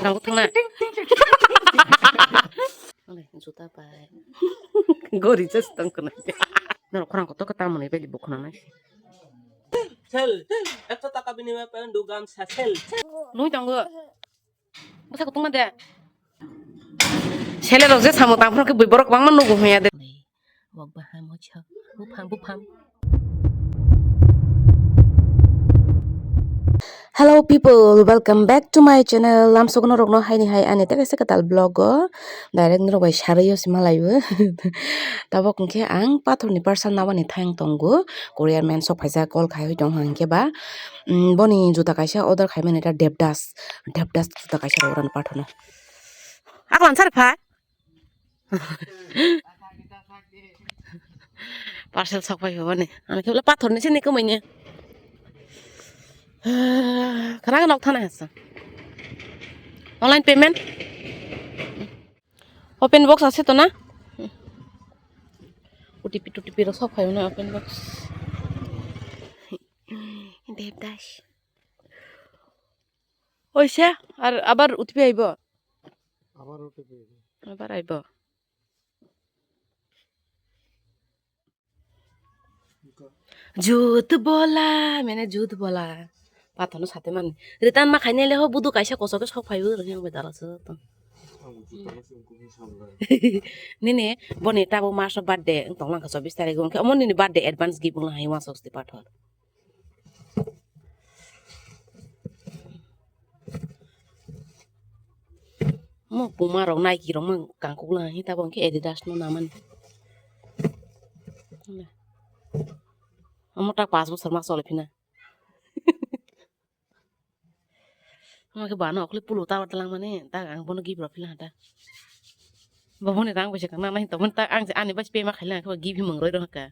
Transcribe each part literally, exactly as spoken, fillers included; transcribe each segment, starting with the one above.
Rang thangna. Ole, juta pai. Gori just tong kana. Norok khorang kotor ka tamoni beli bo khonanai. Sel, sel, ekso taka binimay payan dugam sa sel. Nui tongo. Bwsa kutung ma de. Sele rok je samo tang phano khe bui borok bangma nugo hwnya de. Wak baham hochha. Buphang, buphang. Hello people, welcome back to my channel. Lamsok norok no haini hai ani tei kaisa kwtal vlog o direct norok bai sarwi o sima laibo. Tabok hwnkhe ang pathor ni parcel nabani thang tongo. Courier man sok phaijak, call khai tong hwnkhe ba. Mm, boni juta kaisa order khaimani ta Devdas, Devdas juta kaisa rok rani pathor no. Aklan sar pha. Parcel sok pai hobani. Ani khe pathor ni sini kwmai ni. Khana nok thana hasa. Online payment. Open box ase to na? O T P, to T P rok sok phai na open box. Devdas. Oise, ar abar O T P aibo? Abar O T P aibo. Abar aibo. Jut bola, mene jut bola. Pathono sate mani. Return ma khainai le ho budu kaisa kosoke sok phaibo rwngya bai dala se to. Nini boni tabuk March o birthday wng tong langkha chobbish tarik o, hwnkhe omo nini birthday advance gift wng hai wansok siti pathor. Mo Puma rok, Nike rok mang kangkuk lang hi tabok hwnkhe Adidas no namani. Omo ta pash bosor ma choli phina. Omo khe bana okle pulo ta ta langmani ta ang bono gift rok phila ta. Bo boni rang bai se kana nai to ta ang ani bai payment khaila khe gift hi mangroi rok ka.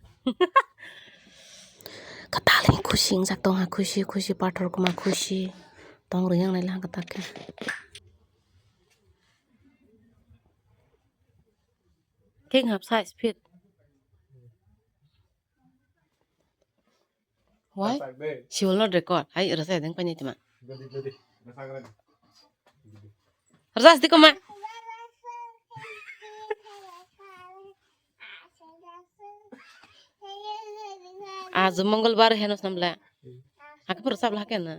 Katal ni khusi wngjak tong ha, khusi khusi pathor kuma khusi tong rwng yang nai lang katal khe. King hap size fit. Why? She will not record. Hai, rasa deng pani tima. Rasa sti koma. Aaj mongolbar hai no samla. Hake pura sabla hake na.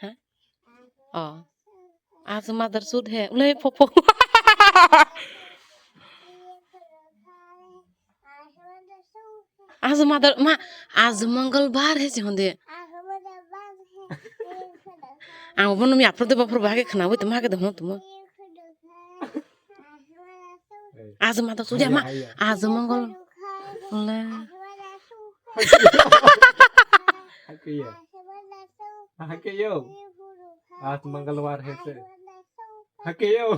Ha? Oh. Aaj mother shoot hai. Ulai popo. Aaj mother ma, aaj mongolbar hai si honde. Ang bono mi apro de bapro bahage khna wi tuma hage de hon tuma. Aaj mother shoot ya ma. Aaj mongol. Ulai. Hake yo. Hake yo. Aaj mongolbar hai se. Hake yo.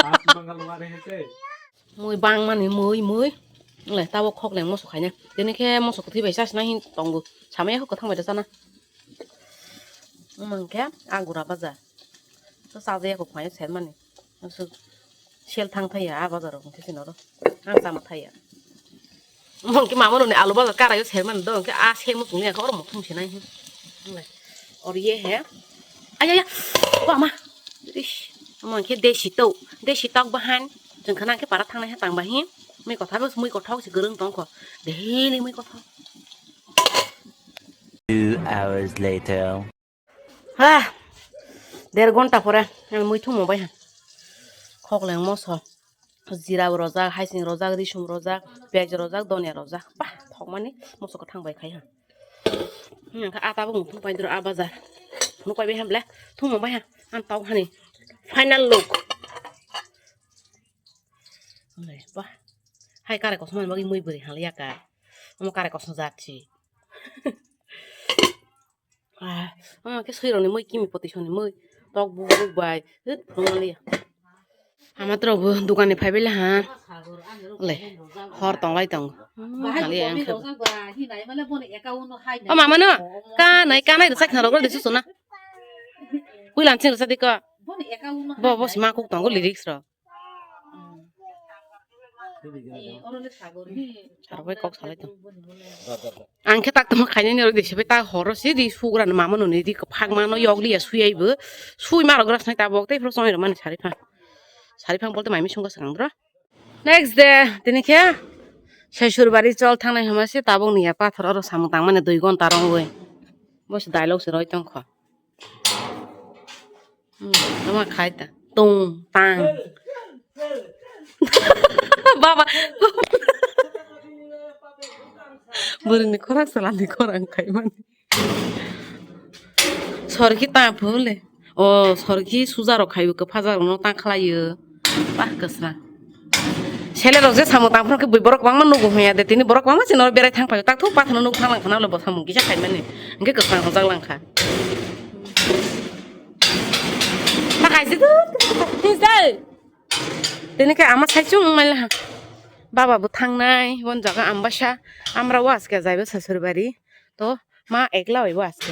Aaj mongolbar hai se. Mui bang mani mui mui. Le tabo khok leng moso khaina. Tini khe moso kwthwi bai chasna hin tongo. Samaya kho kwthang bai da chana. Mangkhe agura baja. To sajaya kho khwaya sermani. Sel thang thaya a bazar o hwnkhe sinoro. Ang chama thaya. Hwnkhe mama noni alu bazar karaio sermani do hwnkhe a semo chungya khe oro mukhung sinai. Or ye he. Ay ay ay. Ba ma. Ish. Hwnkhe desi to. Desi tok bahan. Jeng khana khe para thangnai ha tang bahi. Mui kotha bos mui kothok si gorong tong kho. Daily mui kothok. Two hours later. Ha, der ghonta pore ang mui thumo bai ha. Khokleng moso, jira bo rojak, haising rojak, risum rojak, piyaj rojak, donia rojak. Bah, thokmani moso kwthang bai khai ha. Hwnkhe ata bo muthung pai duro a bazar. Nuk pai bai ha ble, thumo bai ha. Ang tok hani final look. Bah, hai kare kosom bagwi mui bwrwi haliya ka. Omo kare kosom jat si. Ah, omo khe swirokni mui kimi poti soni mui. Tok buk buk bai. Hit, phunukliya. Ama tok bo dukan ni phaibai le ha. Le, hor tonglai tongo. Hmm, haliya ang khe. O mama no, kanai, kanai rwchak khna rwgwla de susu na. Puila ang chini rwchadi ko. Bo, bo sima kuk tongo lyrics rok. Sarbai kok salai tong. Ang khe tak tongma khainani rw di, sibai tak horo si di sugra ni mama noni di kwphak mano yog liya suyai bo. Sui ma rw grasnai tabok tei phuru chongrw mani sari phang. Sari phang bolte mai misung swkang bro. Next day, tini khe Shashur bari chol thangnai hwnma se tabok ni ya pathor oro samung tangmani dui gonta rwngwi. Bo se dialogue se roi tongkho. Hmm, ama khai ta. Tung, tang. Baba. Bwrwini khorang salani khorang khaimani. Sorki ta phule. O sorki suja rok khayo, kwphaja rok no ta khlaio. Bah kwsra. Sele rok je samung tang phano khe bui borok kwbangma nugo hwnya de, tini borok kwbangma chini oro berai thang paio. Tak thuk pathano nuk thang lang khana le bo samung kisa khaimani. Hwnkhe kwsang hojak lang kha. Ta khaisi tu. Tini khe ama saichung wng mali ha. Baba bo thangnai, bon jaga Ambasa. Amra o aske jaibo Shashur bari. To ma ekla hoibo aske.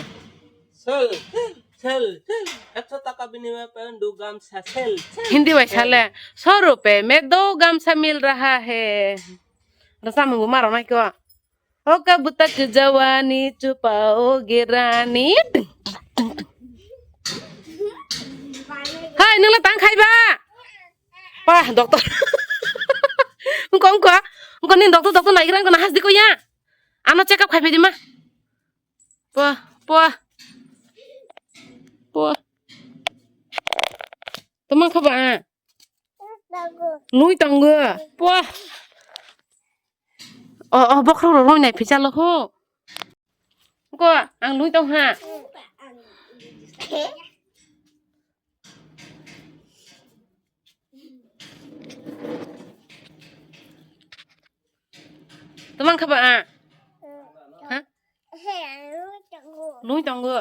Sel, sel, sel, sel. Ekso taka binimay pe do gamsa sel, sel, Hindi bai sel. Sale, "So rupe mein do gamsa mil raha hai." Rasa munggu maro nai ko. Oka buta ke jawani chupa o gerani. Hai, nung la tang khai ba? Pah, doktor. Engko, engko, engko nin doktor, doktor naigra engko na hasdi ko ya. Ano check up khai phai di ma. Pah, pah. Pah. Tomang kha ba? Nui tongo. Pah. O, o, bokhorok rok roi nai phi chalo ho. Ko, ang nui tong ha. Tomang kha ba? Ha? Nui tongo.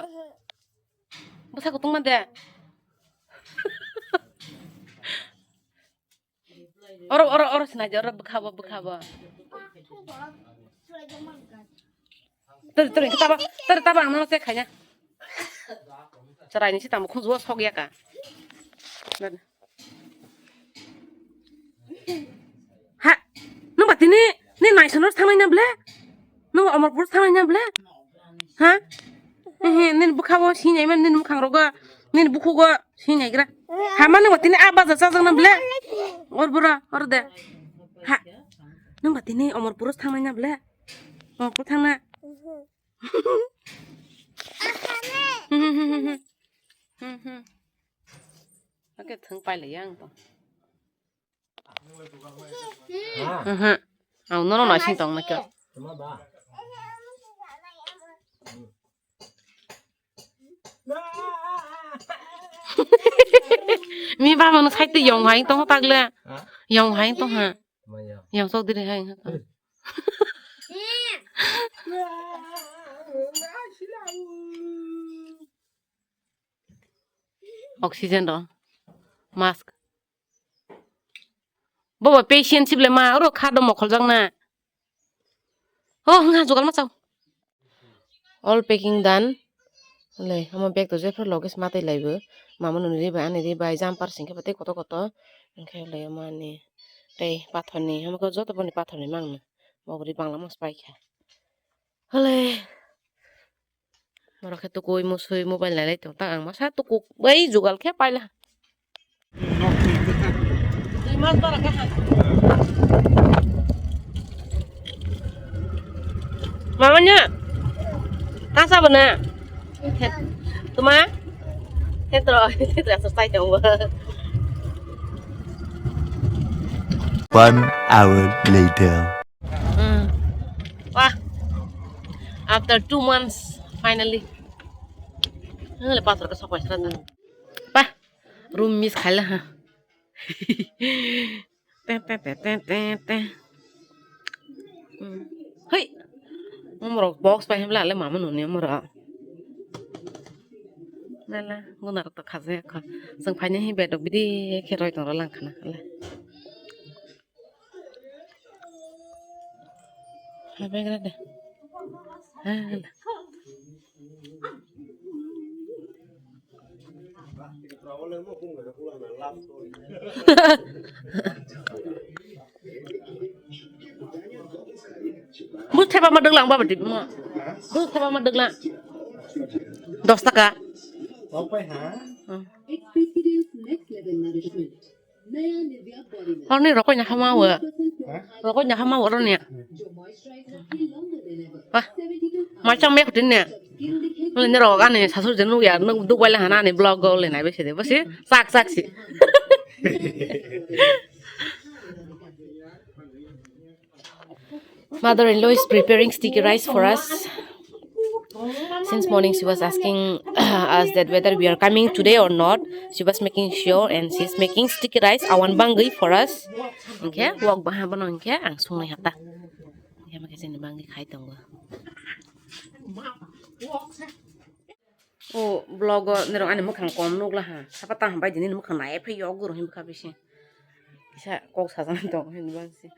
Bwsa kutung ma de. Oro, oro, oro sinai de, oro bwkha bo, bwkha bo. Tor, tor, taba, tor, taba, ang no se khaina. Chwraini se tamo khunjuo sok ya ka. Ha, nung ba tini, ni naisonor thangnai na ble? Nung Omorpur thangnai na ble? Ha? Ehe, nini bwkha bo sinai man, nini mwkhang rogo, nini bukhugo sinai gra. Ha, ma nung ba tini a baja chajak na ble? Or bura, or de. Ha, nung ba tini Omorpur thangnai na ble? Omorpur thangna. Hmm, hmm, hmm, hmm. Hmm, hmm. Oke, thang pai le yang to. Aha. Ang nono naising tong nakya. Mi ba mano sai te yong hai tong tak le. Ha? Yong hai tong ha. Maya. Yong sok dire hai. Oxygen ro. Mask. Bobo patient sible ma oro kha do mokhol jak na. Oh, nga jugal ma chao. All packing done. Le, ama bag to jephru loge sma tei laibo. Mama nuni ri bai, ani ri bai, jumper singkhe tei koto koto. Hwnkhe le mani tei pathorni, hamo khe joto boni pathorni mangno. Bogri bangla mas paikha. Hole. Norok khe tukui musui mobile nailai tong ta ang masa tukuk bai jugal khe paila. Mamanya, tasa bana. Tuma, hetro, hetro exercise tong. One hour later. Hmm. Wah. After two months, finally. Nang le pathor ka sok paisra ta. Wah. Room miss khaila ha. Te, te, te, te, te, te. Hmm. Hei. Umrok box pai hemla le mama nuni umrok. Nala, guna rok to khaje kho. Jeng phaini hi bedok bidi khe roi tong rw lang khana. Hala. Hala begra de. Hala. Baba dwglang, baba tip mo. Baba dwglang. Dos taka. Opai ha? Hmm. Horni rokoi na hama wo. Ha? Rokoi na hama wo roni. Wah. Machang mek tin ne. Nini rok ani sasu jenu ya nuk duk bai la hana ani vlog go le nai bese de. Basi sak sak si. Mother-in-law is preparing sticky rice for us. Since morning, she was asking us that whether we are coming today or not. She was making sure and she's making sticky rice awan bangwi for us. Okay, wok baha bono hwnkhe ang sungnai hata. Hwnkhe makhe chini bangwi khai tongo. O vlog o nirok ani mwkhang kom nukla ha. Sapa ta hambai di nini mwkhang nai phai yok guru hin bwkha bisi. Kisa kok sajana tong hin bang si.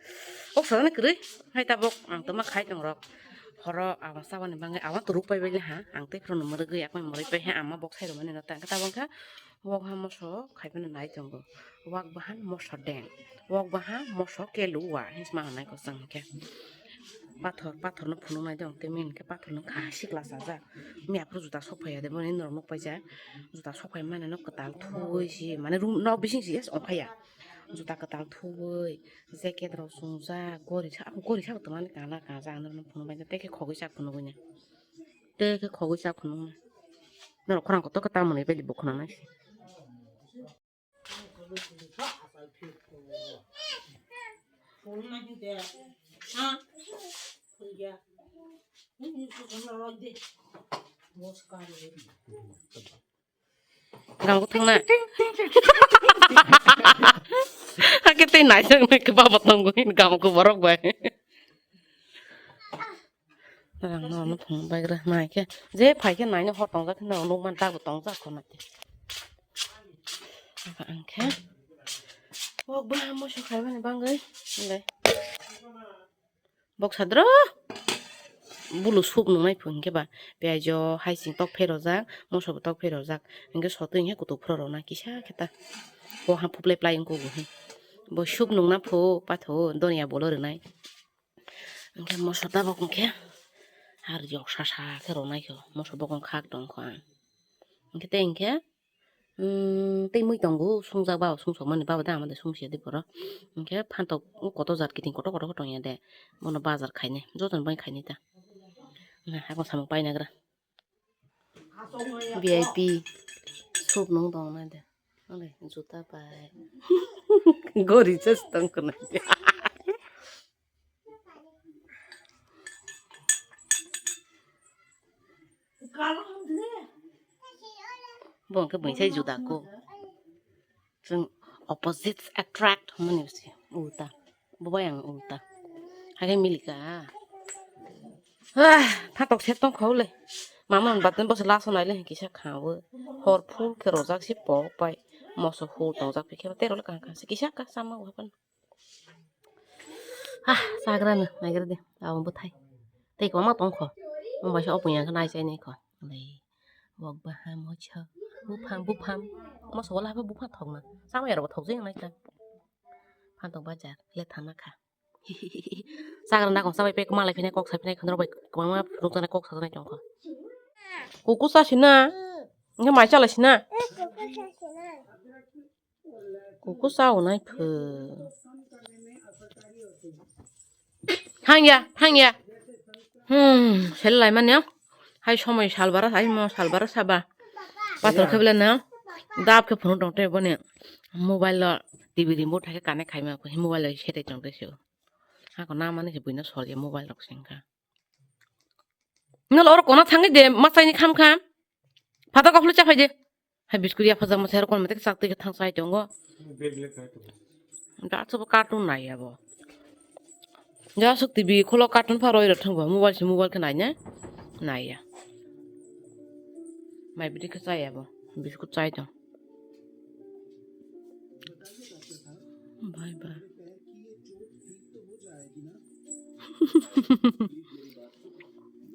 Kok sajana kwrwi hai tabok ang toma khai tong rok. Horo awa sabani bangwi awa turuk pai bai ha. Ang tei phuru mwrwgwi yakmai mwrwi pai ha ama bok sai rwmani no ta. Tabok kha wok ha moso khai phano nai tongo. Wak bahan moso den. Wak bahan moso kelu wa hin sma hanai ko sang khe. Pathor, pathor no phunuknai de, hwnkhe min khe pathor no kha sikla sajak. Miya phuru juta sok phaiya de, boni norok nuk paijak. Juta sok phai mani no kwtal thuwi si, mane room nok bising si yes ongphaiya. Juta kwtal thuwi, jacket rok chumjak, gori sa, gori sa bo twmani kana kajak, ang norok no phunukbai de, tei khe khogwi chak phunukgwi na. Tei khe khogwi chak phunuknai. Norok khorang kotor khe tamoni beli bo khwnanai se. Gamko thangna. Hakhe tei naisang nai khe baba tongo hini gamko borok bai. Rang no no phung bai gra nai khe. Je phai khe nai no hor tongjak khe no nuk man ta bo tongjak kho nai. Ang khe. Wok ba moso khai bani bangwi. Nai. Bok sadro. Bulu soup nungnai phung khe ba. Piyaj o hai sing tok pherojak, moso bo tok pherojak. Hingke sotwi hingke kutuk phuro rona kisa khe ta. Bo ha phuplai plai wngkuk bo hin. Bo soup nungna phu patho donya bolo rwnai. Hingke moso tabok hingke har jok sa sa khe ronai kho. Moso bokong khak tong kho ang. Hingke tei hingke, mm, tei mui tongo, sungjak ba sungsok mani baba da ama de sungsi ya de borok. Hingke phantok kotor jat kiting kotor kotor tong ya de. Bono bazar khainai, joto ni bai khainai ta. Na, hakon samung paina gra. V I P soup nung tong nai de. Ale juta pai. Gori just tong kena. Bo hwnkhe buini sai juda kho. Chwng opposites attract hwnmani se ulta. Bo bai ang ulta. Hakhe milika. Ah, phatok se tong kho le. Mama ni batwi boso laso nai le kisa khawi. Hor phul khe rojak se pok pai. Moso hul tongjak pikhe tei role kaham kaham se kisa ka sama bo hapan. Ah, chagra no naigra de. Abo bwthai. Tei kwbangma tong kho. Mung bai se opung yang khe nai chai nai kho. Alai. Wok baha moso. Buphang, buphang. Moso wala habo buphang thokna. Sama yarok thok jeng nai ta. Phantok bajar le thana kha. Chagra na kong sabai pe kwma lai phine kok sai phine khondro bai kwbangma phunuk jana kok sajana tong kho. Kuku sa sina. Nge mai chala sina. Kuku sa unai phu. Thangya, thangya. Hmm, sel lai manya. Hai somoi salbara, hai mo salbara saba. Pathor khe bele na. Dap khe phunuk tong te boni. Mobile lo T V remote hai khe connect khai ma. Mobile lo sete tong te sio. Hako na mani se buino sol ya mobile rok sengkha. Nol oro kona thangwi de masai ni kham kham. Phatar kok phulwi chaphai de. Hai biscuit ya phajak masai oro kon mate sak twi thang sai tongo. Da so cartoon nai abo. Ja sok T V kholo cartoon pha roi rok thangbo mobile se mobile khe nai ne. Nai ya. Mai bidi khe chai abo. Biscuit chai tong. Bye bye.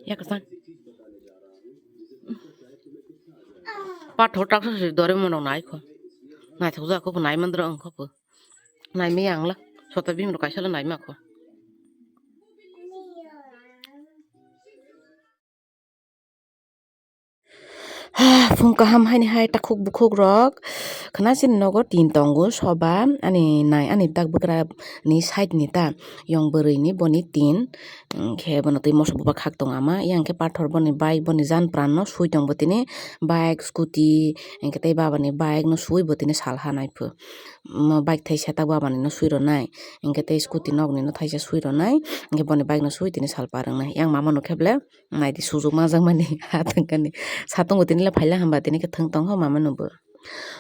Ya kwchang. Pathor taksa se dore monok nai kho. Naithok jak kho bo nai mandra wng kho bo. Nai maya ang la. Sota bini rok kaisa la nai ma kho. Phung kaham haini hai takhuk bukhuk rok khna chini nogo tin tongo soba ani nai ani tak bwkra ni side ni ta yong bwrwi ni boni tin. Hwnkhe bono twi moso bubakhak tong ama yang khe pathor boni bike boni jan pran no sui tong bo tini bike scooty hwnkhe tei baba ni bike no sui bo tini sal ha nai phu. Bike thaisa ta baba ni no sui rw nai hwnkhe tei scooty nok ni no thaisa sui rw nai hwnkhe boni bike no sui tini sal par wng nai yang mama no khe ble. Naidi sujuk majak mani ha thangkani satung bo tini le phaila hamba tini khe thang tong ho mama no bo.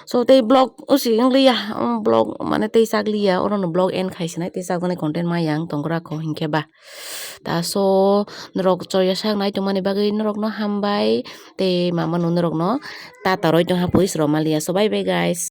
So tei vlog usi wng liya vlog mane tei chak liya oro no vlog end khai sinai tei chak jani content ma yang tong gra kho hinkhe ba. Ta so norok choya sak nai tong mani bagwi norok no hambai tei mama no norok no ta toroi tong ha pui sroma liya so bye bye guys.